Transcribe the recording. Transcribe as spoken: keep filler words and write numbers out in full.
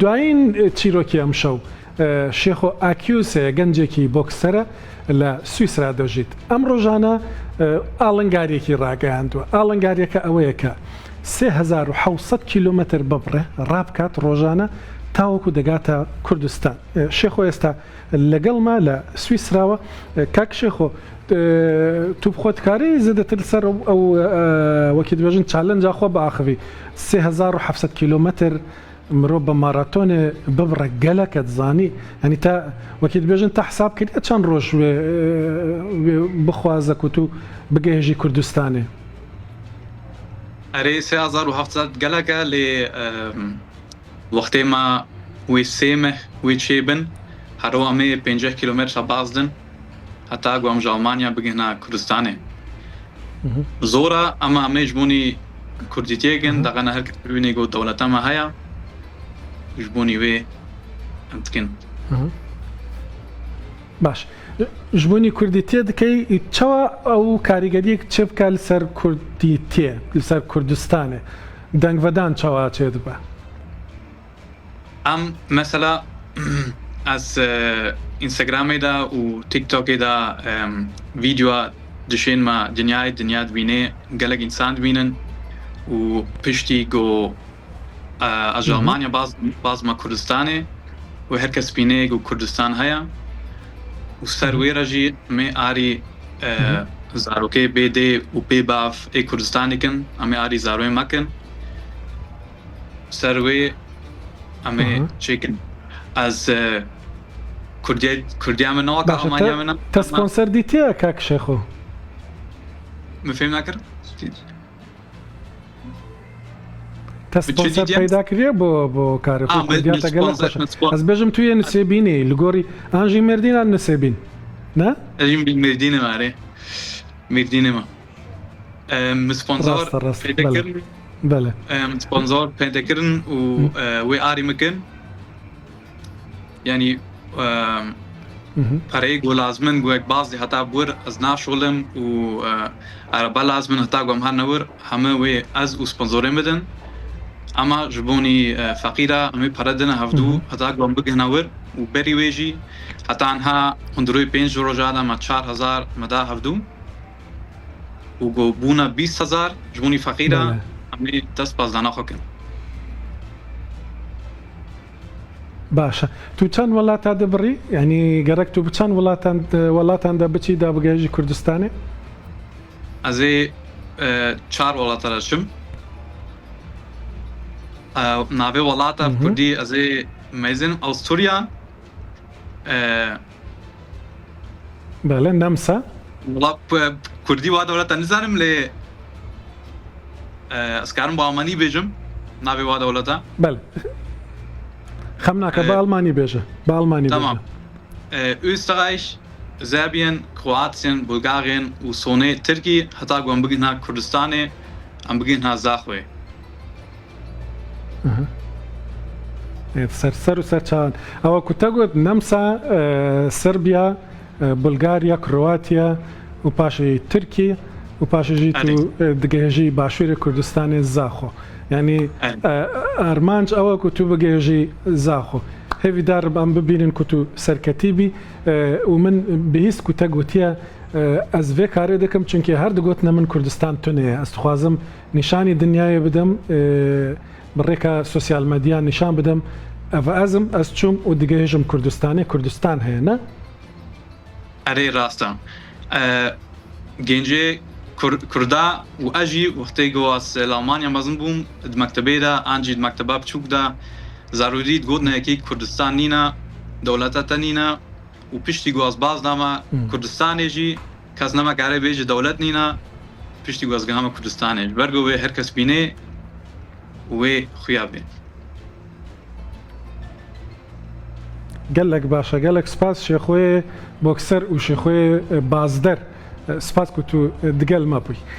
دوایین چیرۆکی ئەمشەو، ئە، شێخۆ ئاکیوس هەیە، گەنجێکی بۆکسەرە، لە سویسرا دەژیت. ئەم ڕۆژانە، ئە، ئاڵنگاریەکی ڕاگەیاندووە. ئاڵنگاریەکە ئەوەیە کە سێ هەزار و حەوت سەد کیلۆمەتر ببڕێ، ڕابکات ڕۆژانە، تاوەکو دەگاتە کوردستان. ئە، شێخۆ ئێستا لەگەڵمە لە سویسراوە. ئە، کاک شێخۆ، ئە، تو بخۆت کاری زیاتر لەسەر ئەو، ئەو، ئە، وەکی دەبێژن چالنجا خۆ بئاخیڤی. سێ هەزار و حەوت سەد کیلۆمەتر مرۆ بە ماراتۆنێ ببڕە، گەلەکە دزانی. یعنی تا وەکی دەبێژن تا حساب کردیە چەند ڕۆژ وێ، وێ بخوازە کو تو بگەهێژی کوردستانێ؟ ئەرێ، سێ هەزار و حەوت سەد گەلەکە لێ، ئەم، وەختێ ما وێ سێ مەه وێ چێ بن، هەرو ئەمێ پەنجاه کیلۆمەتر باز دن. هەتا گوام ji Almanya bigihna Kurdistanê. Zor e, ema em ê ji bonî Kurdîtiyê kin, deqene her kes bibînê ku dewleta me heye, ji bonî wê em dikin. Baş. Ji bonî Kurdîtiyê dikey, çawa ew karîgeriyek çêbike li ser Kurdîtiyê, li ser Kurdistanê? Dengvedan çawa çêdibe? Em mesela ez, e, Instagramê de û TikTokê de, em, vîdyoa dişên me dinyayê, dinya dibînê, gelek însan dibînin û piştî ku, e, ez ji Almanya baz, baz me Kurdistanê û her kes bînê ku Kurdistan heye û ser wê re jî em ê arî, e, zarokê bê dê û bê bav ê Kurdistanê kin, em ê arî zarokê me kin. Ser wê em ê çêkin. Ez, e, Kurdiye, Kurdiya min ne weke Almanya min e. Te sponsor dîtiye, kak Şêxo? Min fêm nekir. Te sponsor peyda kiriye bo, bo karê xwe? Kurdiya te gelek xweş e. Ez bêjim tu yê Nisêbînî, li gorî an jî Mêrdîn an Nisêbîn. Ne? Ez jî Mêrdînê me, erê. Mêrdînê me. E, min sponsor peyda kirin. Belê. E, min sponsor peyda kirin û, e, wê arî min kin. Yanî, e, pereyê ku lazim in, ku ek bazî heta bi wir ez naşolim û, e, erebe lazim in heta ku em herne wir, heme wê ez û sponsorê min din. Ema ji bonî, e, feqîra em ê pere dine hevdû heta ku em bigihne wir û berî wê jî heta niha hundirûyê pênc roja de me çar hezar me da hevdû. û ku bûne bîst hezar ji bonî feqîra, em ê dest pazdana xwe kin. Baş e. Tu çend welata dibirî? Yanî gerek tu bi çend welatan, welatan de biçî da bigehîjî Kurdistanê? Ez ê, e, çar welata de çim. E, navê welata bi kurdî ez ê mêzin Awusturya. E, Belê, Nemsa. Wala, p-, kurdî wa dewleta nizanim lê, e, ez karim bi almanî bêjim navê wa dewleta. Belê. Xem nake, bi almanî bêje. Bi almanî bêje. Tamam. E, Österreich, Serbien, Kroatien, Bulgarien û sonê Tirkî heta ku em bigihna Kurdistanê, em bigihna Zaxwê. Aha. Evet, ser, ser û ser çawan. Ewa ku te got, Nemsa, e, Serbiya, e, Bulgarya, Kroatiya û paşê Tirkî û paşê jî tu, e, digehêjî başûrê Kurdistanê Zaxo. Yanî, e, armanc ew e ku tu bigehêjî Zaxo. Hêvîdar im em bibînin ku tu serketî bî, e, û min bihîst ku te gotiye, e, ez vê karê dikim, çunkî her digotine min Kurdistan tune ye. Ez dixwazim nîşanî dinyayê bidim, e, bi rêka sosyal medya nîşan bidim, ev ez im, ez çûm û digihêjim Kurdistanê, Kurdistan heye, ne? Erê, rast e. E, gencê Kur-, Kurda û ez jî wextê ku ez li Almanya mezin bûm, di mektebê de, an jî di mekteba biçûk de, zarûrî digotin yekî Kurdistan nîne, dewleta te nîne, û piştî ku ez baz dama Kurdistanê jî, kes nema kare bêje dewlet nîne, piştî ku ez gihame Kurdistanê. Ji ber ku wê her kes bînê û wê xuya bê. Gelek baş e, gelek spas Şêxoyê Bokser û Şêxoyê, e, Bazder. E, spas ku tu, e, digel me bûyî.